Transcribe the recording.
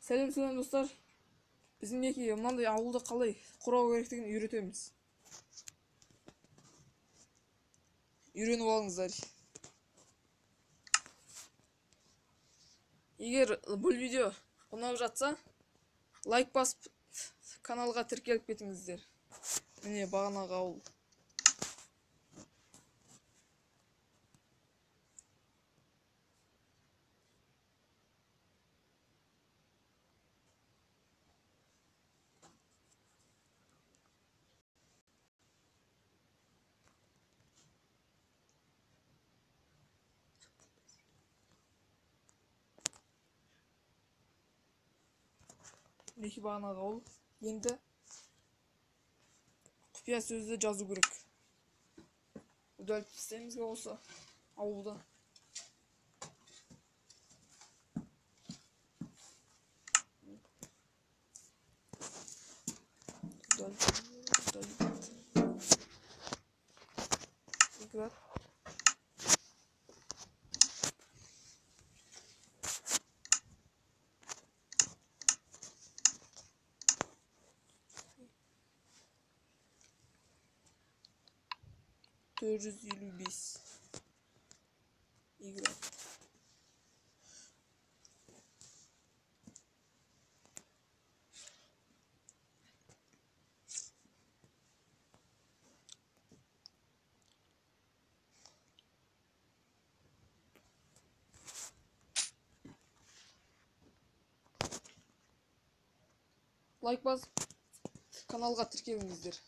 Сәлем сәлем достар. Біз мінекей мынандай ауылды қалай құрау керектігін үйретеміз. Үйреніп алыңыздар. Егер бұл видео ұнап жатса, лайк басып каналға тіркеліп кетіңіздер. Міне бағанағы ауыл. Мінекей бағанағы ауыл. Енді құпия сөзді жазу керек. Удалить тастаймыз осы ауылды. Удалить. Играть. 455. Игра. Лайк басып каналға тіркеліңіздер.